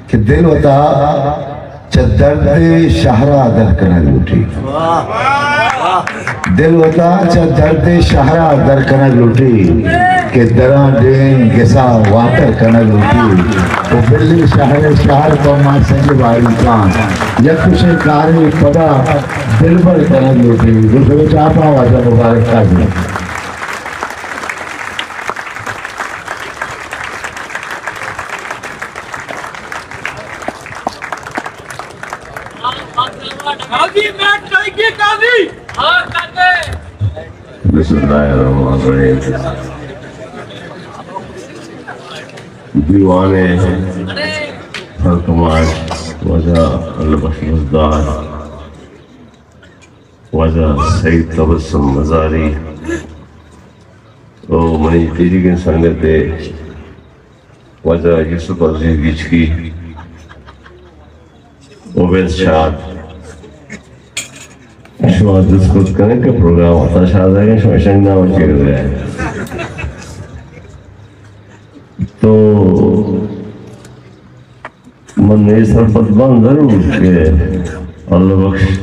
کہ دل وتا چہ درد شہرا در کنگ لوٹی۔ دل وتا چہ درد شہرا در کنگ لوٹی، کہ دراں ڈیم گسا واتر کنگ لوٹی۔ و بلی شہر شہر پہ ما سنگ باریکاں، یک کشیں کارے پدا دلبر کنگ لوٹی۔ گل چاپاں واجہ مبارک قاضی۔ بسم اللہ الرحمن الرحیم۔ دیوان ہر کماش واجہ اللہ بخش بزدار، واجہ سعید تبسم مزاری، او منی تیریگیں سنگت واجہ یوسف عزیز گچکی، عبید شاد، شما دست کت کنیں کہ پروگرام عطا شاد ہے، شما شنگ نام چیر گئے۔ تو من یہ سرپد بان ضرور کہ اللہ بخش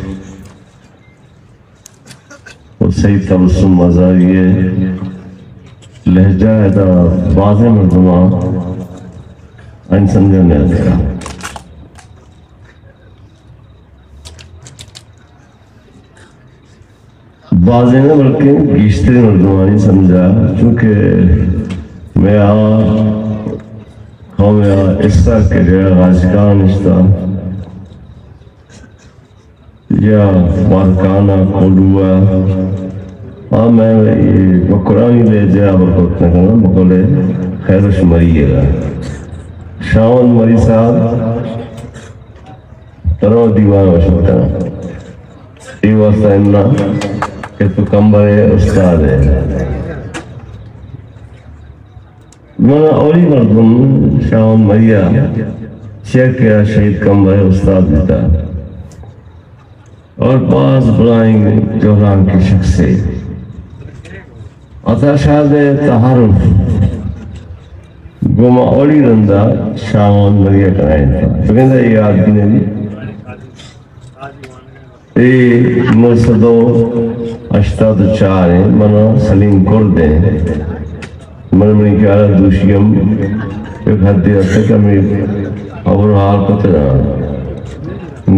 و سید تبسم مزاری ءِ لہجہ ءَ دا بازیں مردماں آئی سمجھ ءَ نیاتکا۔ بازیں نہ بلکیں گیشتریں مردمانی سمجھ ءَ، چونکہ مئے آ قوم ءِ آ حصہ کہ جگہ غازی خان نشتہ، یا بارکھان ءَ، کوہلو ءَ، آ مئے اے مکرانی لہجہ ءَ ہبر کت نہ کناں، بقول خیروش مری ءَ۔ شاوند مری صاحب، ترا دیوان ءَ شت کناں۔ اے واسطہ اناں کہ تو کمبر ءِ استاد ئے۔ من اولی مردم شاوند مری ءَ چیک ءَ شہید کمبر ءِ استاد بیتا اور باز بلائیں جہلانکی شخصے۔ عطا شاد ءِ تعارف گوں ما اولی رندا شاوند مری ءَ کنائینتا۔ بگندے یاد بھی نہیں۔ اے نو سد و ہشتاد و چار ءَ من سلیم کرد ءَ، من منی خیال ءَ دوشی ہم یک حدے اتک، ہمے ہبر و حال کتگ۔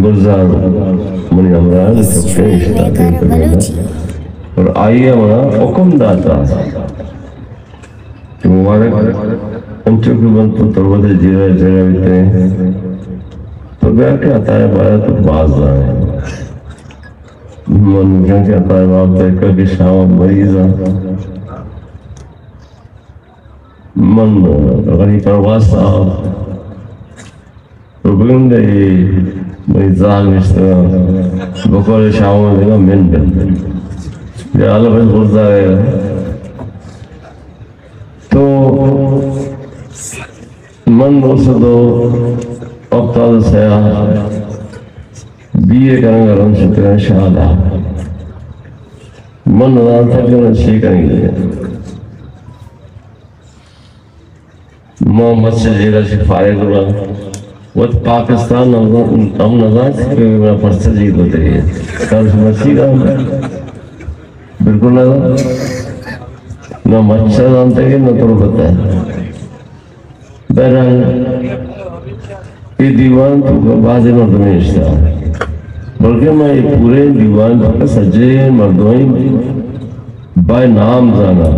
گلزار منی ہمراہ چکے اشتاتے اور آئی ءَ منا حکم داتا کہ مبارک، انچو کہ من تو تربت ءِ جیڑہ جیڑہ بیتے، تو بیا کہ عطا ءِ بارہ تو باز زانے۔ من گوشاں کہ عطا ءِ باب تحقیق کہ شاوند مری ءَ۔ من غنی پرواز صاحب تو بگندے اے منی زال نشتگاں، بقول شاوند دگہ من بن۔ یا اللہ بس گلزار ءَ۔ تو من نو سد و ہپتاد و سئے ءَ بی اے کنگ ءَ رند شتگاں شال ءَ۔ من نزانتگ کہ من چے کنگ ءَ آں۔ ما مچ ءِ جیل ءَ چہ فارغ بوتاں۔ وت پاکستان ہم، ہم نزانت کہ منا پرچا جیل کتگ ئے۔ ترس مرچی گا ہم بالکل نزانت۔ نہ مچ ءَ زانتگ ئے، نہ تربت ءَ۔ بہرحال، اے دیوان ءِ توکا بازیں مردم نشتہ، بلکہ من اے پوریں دیوان ءِ توکا سجہیں مردماں بائے نام زاناں۔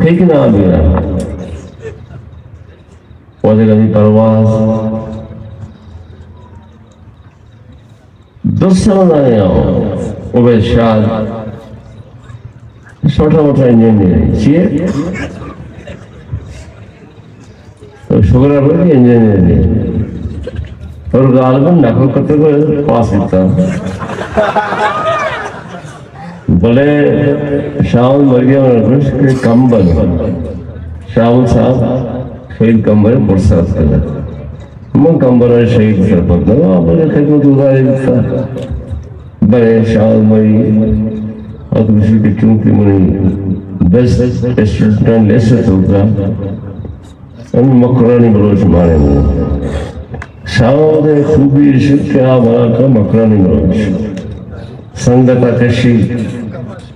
کئی کئی نام گراں؟ واجہ غنی پرواز، درست سمجھانے آؤ، عبید شاد، چھوٹا موٹا انجینئر چیئے؟ تو شگر ءَ بڑی انجینئر اور غالباً نقل کرتے ہوئے پاس بیتا۔ بلے شاول مری ءَ من گوشت کہ کمبر، شاول صاحب، شہید کمبر ءِ پرسر اتکگ۔ من کمبر ءِ شہید سرپد نہ آں، بلے خدمت گزارے بیتا۔ بلے شاول مری ءَ گوشت کہ چونکہ منی بیسٹ اسٹوڈنٹ لسٹ ءِ توکا ہمے مکرانی بلوچ مانے بو۔ شاہد ءِ خوبی ایش انت کہ آ منا کم مکرانی مروچ سنگت ءَ کشی۔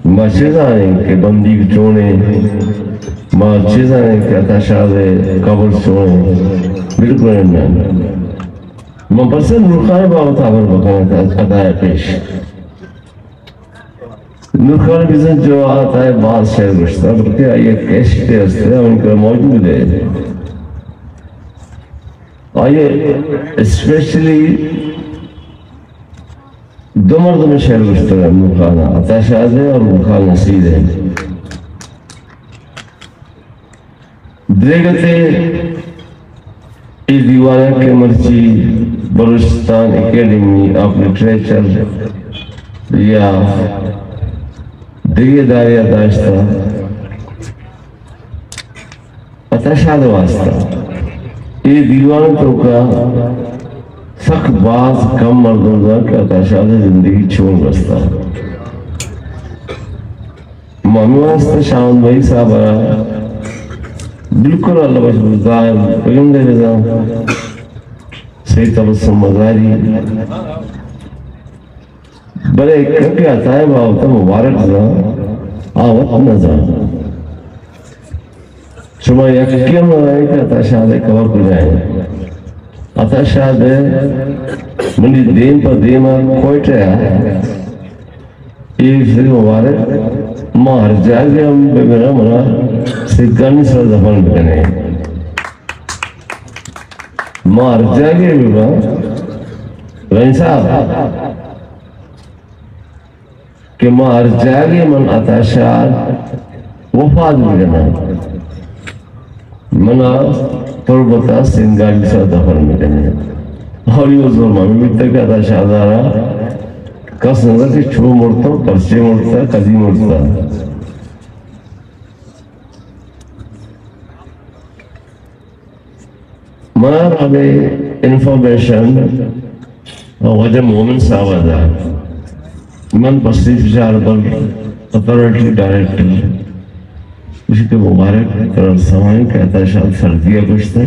ما چے زانیں کہ بندیگ چونیں، ما چے زانیں کہ عطا شاد ءِ قبر چونیں؟ بالکل نہ۔ من پرسے نور خان ءِ بابت ءَ ہبر بکناں، عطا ءِ پیش۔ نور خان بزنجو ءَ عطا ءِ باز شعر گوشتہ، بلکہ آئی ءِ کیسٹے است، ہمے کہ موجود ہے۔ آئی ءَ اسپیشلی دو مردم ءِ شعر گوشتہ نور خان ءَ، عطا شاد ءِ اور گل خان نصیر ءِ۔ دریگت ءَ اے دیوان ءَ کہ مرچی بلوچستان اکیڈمی آف لٹریچر یا دگہ ادارے ءَ داشتہ، عطا شاد ءِ واسطہ اے دیوان ءِ توکا سک باز کم مردم زانت کہ عطا شاد ءِ زندگی چون گوستہ۔ ما ہمے واسطہ شاہوند بھائی صاحب ءَ را بالکل اللہ بخش بزدار، بگندے بزاں سید تبسم مزاری، بلے ایوک کہ عطا ءِ بابت ءَ مبارک زاں، آ وت نہ زاں۔ شما یکے ہم نہ زانئے کہ عطا شاد ءِ قبر کجا انت۔ عطا شاد ءِ منی دیم پہ دیم ءَ کوئٹہ ءَ اے سید مبارک، ما ہر جاگہ ہم بہ براں، منا سیدگانی سرا دفن بکنے۔ ما ہر جاگہ بہ براں، رحیم صاحب، کہ ما ہر جاگہ من عطا شاد وفات بکناں، منا تربت ءَ سنگالی سرا دفن بکنے۔ اور یہ زور ما بیتا کہ عطا شاد ءَ را کس نہ زانت کہ چو مرتا، پرچے مرتا، کدی مرتا۔ منا ہمے انفارمیشن واجہ مومن صاحب ءَ دات۔ من پسنی فشار بل اتھارٹی ڈائریکٹر، اسی کہ مبارک ترا سوائیں کہ عطا شاد سردی ءَ کشتہ۔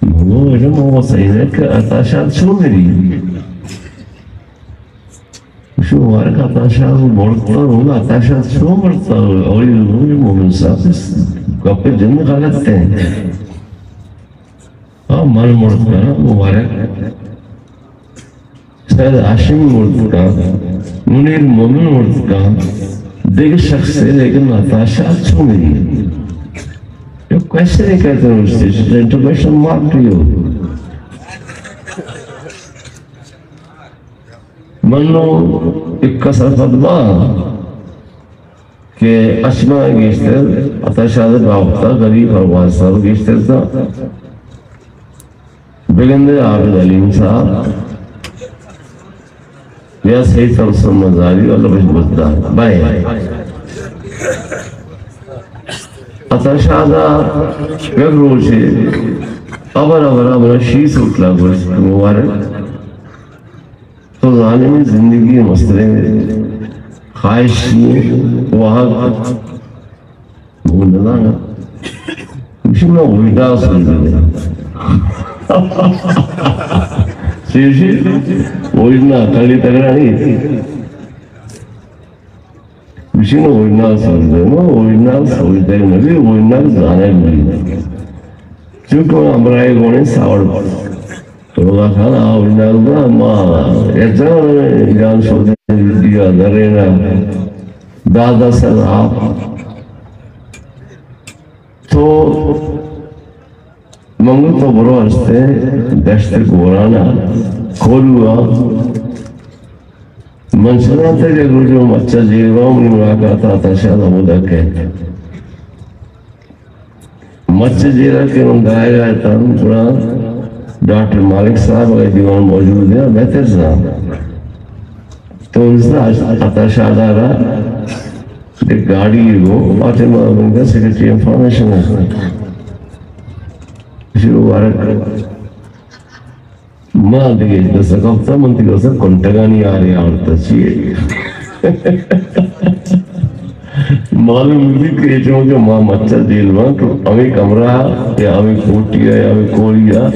من گو واجہ ما صحیح ہے کہ عطا شاد چون مری؟ گوشی مبارک عطا شاد مرتا، گوشی عطا شاد چون مرتا؟ اولی گوشی مومن صاحب، گپ جند غلط ہے۔ ہاں، من مرتگاں، مبارک سید ہاشمی مرتگاں، منیر مومن مرتگاں، دگہ شخص ہے، لیکن عطا شاد چون مری؟ یہ کوشچن ہے کہتے ہیں، انٹروگیشن مارک ٹو یو۔ من نوں یک سرپد باں کہ اشما گیشتر عطا شاد ءِ بابت ءَ غریب پرواز صاحب گیشتر تا، بگندے عابد حلیم صاحب یا سید تبسم مزاری والا بش بزدار بائے۔ عطا شاد ءَ یک روچے ہبر ہبر ءَ منا شیش ہوٹل ءَ گوشت، مبارک، تو زانئے زندگی ءِ مستریں خواہش چی انت؟ واہگ من نہ زاناں۔ گوشی من وجدان سوج بدے۔ چیشی؟ وجدان کلی تگڑا نہیں۔ گوشی من وجدان سوج بدے۔ من وجدان سوج دے نبی، وجدان زانگ بی۔ چونکہ من ہمراہی گونے ساوڑ روزا خان آ وجدان دا، ما یکجان جان سوج دیا نرینا دادا سر آپ۔ تو منگو تو برو ہستے دشت گورانا کولوا۔ من سنا تھا کہ روزو مچا جیروا منی ملاقات آتا شاید ہمودا کہت۔ مچ جیرا کہ من درائے آتاں، گڑا ڈاکٹر مالک صاحب اے دیوان موجود ہے، بہتر سا۔ تو اس عطا شاد ءَ را ایک گاڑی گو، آتے ما منگا سیکرٹری انفارمیشن ہے۔ شروع مبارک۔ ما دگہ دست کپتا، من تئی واسطہ کنٹگانی آرے آورتا چیے؟ معلوم بیت کہ اے چونکہ ما مچ ءَ جیل بنت، ہمے کمرہ ءَ یا ہمے کوٹی ءَ یا ہمے کوڑی ءَ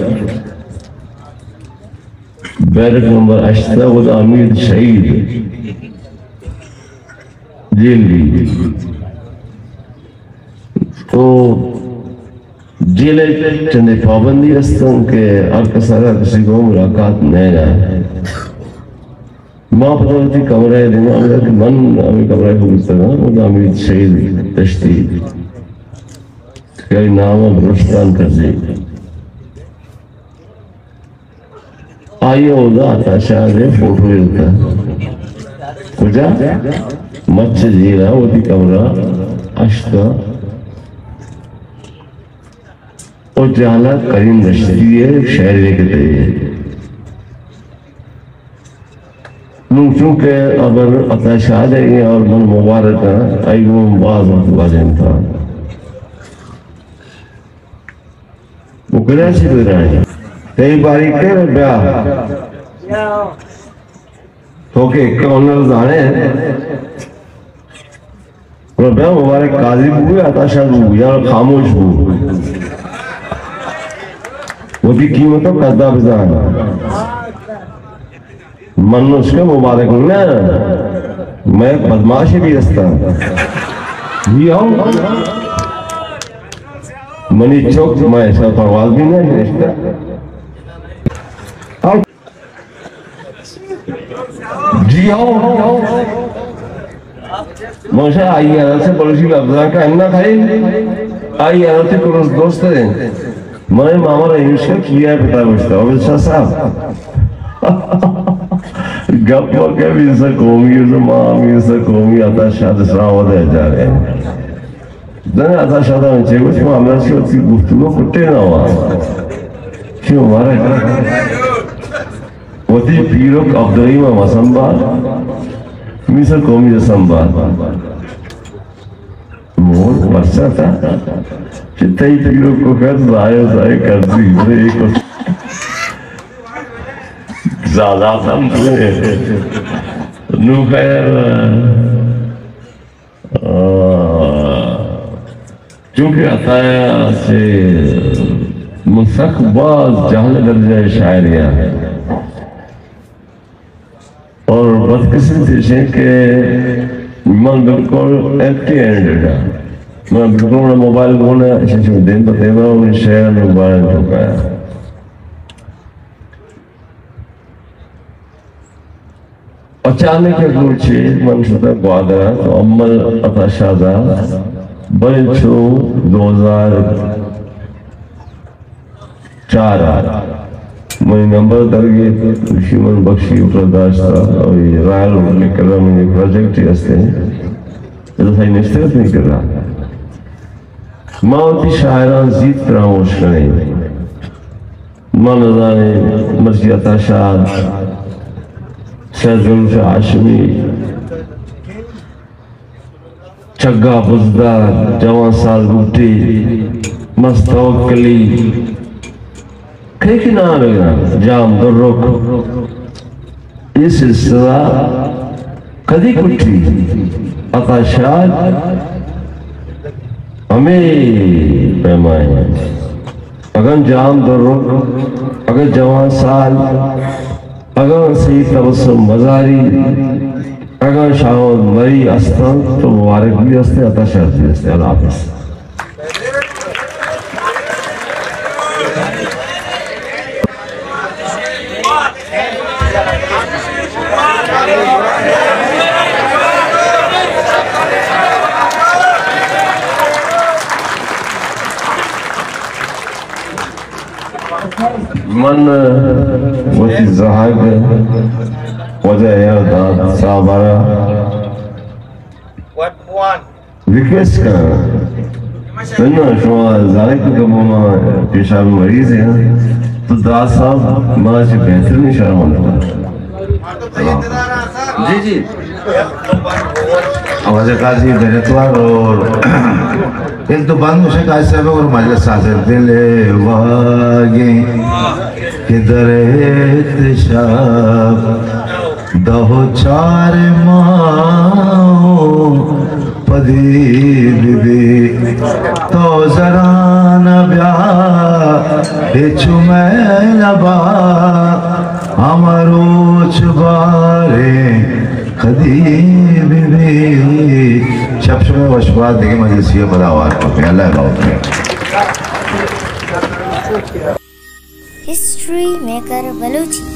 بیرک نمبر ہشت ءَ ودا امیر شہید جیل بیت۔ تو جیل ءَ چندے پابندی است انت کہ ہر کس ءَ را کسی گوں ملاقات نہ اِنت۔ ما پدا وتی کمرہ ءَ دیما آں کہ من ہمے کمرہ ءَ بوتگ آں، ودا امیر شہید دشتی کہ آئی نام ءَ بلوچستان کرزی۔ آئی ءَ اودا عطا شاد ءِ فوٹو یلتہ۔ کجا؟ مچ جیل ءَ وتی کمرہ ءَ ہشت ءَ۔ او جہلا کریم دشتی ءِ شاعری لکھتے۔ نوں چونکہ ہبر عطا شاد ءِ اور من مبارک آں، آئی گوں باز وقت گوازینتا۔ وہ کجا چی بدرائیں؟ تئی باری کر بیا۔ تو کہ ایک ہنر زانے۔ پر بیا مبارک قاضی بو یا عطا شاد بو یا خاموش بو۔ وتی قیمت و قدر بزان۔ من نشکہ مبارک نہ، میں بدمعاش بھی ہستاں۔ جی ہاں۔ منی چوک میں ایسا پرواز بھی نہیں نشکہ۔ جی ہاں۔ موشا آئی آرا سے بلوچی لفظاں کا انّا کھائے۔ آئی آرا سے کلوز دوست ہے۔ میں ماما رہی اس کا کیا پتا گوشتا۔ عابد شاہ صاحب۔ گپ و کہ میرزا قومی ہے، تو ماں میرزا قومی عطا شاد سراوت ہے جا رہے ہیں۔ دن عطا شاد ہم چے گوشت، ما ہمیں سے وتی گفتگو کٹے نہ ہوا۔ کیوں مارے؟ وتی پیرک عبدالرحیم ہم سنبھال، میرزا قومی سنبھال۔ مور پرچا تھا کہ تئی پیرک کو کر ضائع ضائع کر دی، بڑے ایک زیادہ تھا۔ نو خیر، آ، چونکہ عطایا سے من سک باز جہل درجہ شاعری آ۔ اور بدقسمتی ایش کہ من بالکل ایمپٹی ہینڈڈ آ۔ من بالکل موبائل گون، ایشی چون دیم پہ دیما، شعر موبائل ٹوکایا۔ اچانک یک روچے من شتاں گوادر ءَ، تو امل عطا شاد ءَ، بلے چو دو ہزار چار ءَ منی نمبر درگیت، گوشی من بخشی ہوٹل داشتہ، اور یہ رائل ہوٹل کرا منی پروجیکٹ ہستے، ادا سائیں نشتے ہستے کرا۔ ما وتی شاعراں زیت فراموش کنیں۔ ما نزانیں مرچی عطا شاد، سید ظہور شاہ ہاشمی، چگا بزدار، جوان سال بوٹی، مست توکلی، کئی کئی نام بگراں، جام درک۔ اے سلسلہ کدی کٹی؟ عطا شاد ہمے پیمائیں۔ اگاں جام درک، اگاں جوان سال، اگاں سید تبسم مزاری، اگاں شاہوند مری استنت تو مبارک بھی ہستے، عطا شاد بھی ہستے۔ اللہ حافظ۔ من وتی زہگ واجہ یار داد صاحب ءَ را ریکویسٹ کناں۔ نہ، شما زانئے کہ ما پیشاب مریض ہیں، تو داد صاحب منا چہ بہترین شرمند۔ جی، جی۔ واجہ قاضی بہتوار اور ایک دو بند مجھے قاضی صاحب اور مجلس حاضر۔ دل واگیں کہ در احتشام دہ و چار ماہ پدی ببی، تو زران بیا، اے چو مئے لبا، ہما روچ باریں کدی ببی۔ شپ شمئے وش بات، دگہ مجلسی ءَ پدا ہوار کپیں۔ اللہ ءِ باہوٹ۔ ہسٹری میکر بلوچی۔